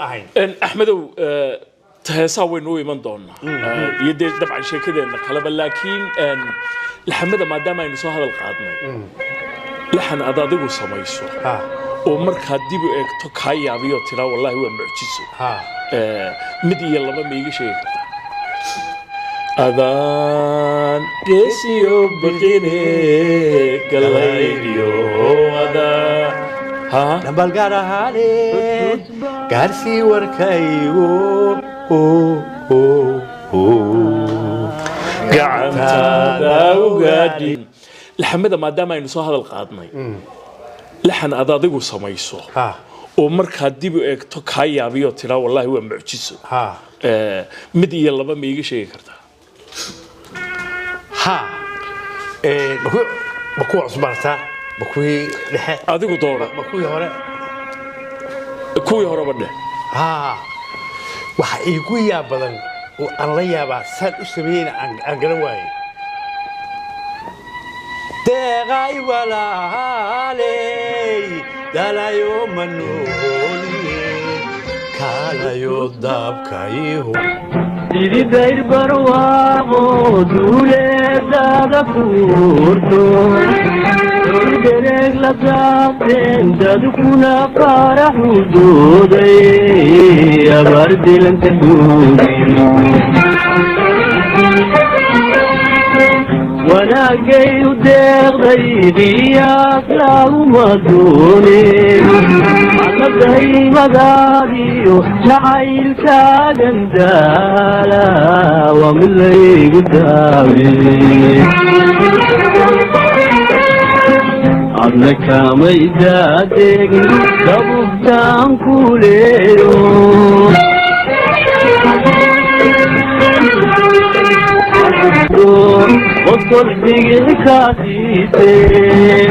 Ahayn. Axmedow, heesaa waynu u iman doonaa iyo dee dabcan sheekadeenna kaleba, laakiin laxamada maadaama aynu soo hadal qaadnay, laxan aad adigu samayso oo markaad dib u eegto kaa yaabiyo tiraa "Wallaahi waa mucjiso," mid iyo laba ma iiga sheegi kartaa? Adaan geesiyo baqine galaydhiyo adaa ha. Dhambal gaar ahaaneed gaarsii warkaygu. Gacantaada ugaadhi. Laxamada maadaama aynu soo hadal qaadnay, laxan aad adigu samayso oo markaad dib u eegto kaa yaabiyo tiraa "Wallaahi waa mucjiso," mid iyo laba ma iiga sheegi kartaa? Ha. Ma kuwa cusbaartaa, ma kuwii dhexe? Adigu dooro. Ma kuwii hore? Kuwii horeba dheh. Ha, waxa iigu yaab badan oo aan la yaabaa saan u sameeyeyna aan garan waayey: "Deeqay walaaley, dalayo manuuliye, kaalayo daabkayhu." Sidii barwaaqo duuleedaada kuurto, dhereeg la daabteen, dadkuna faraxu dooday, abaar dilanta guudi wanaagay u deeqday, qiyaas laguma doonin. Daymadaadiyo jacaylkaagan daala waa mid laygu daawe, adna kamay daadeegin dabubtaan ku leeyo. Qosol dhigix kaa siisee.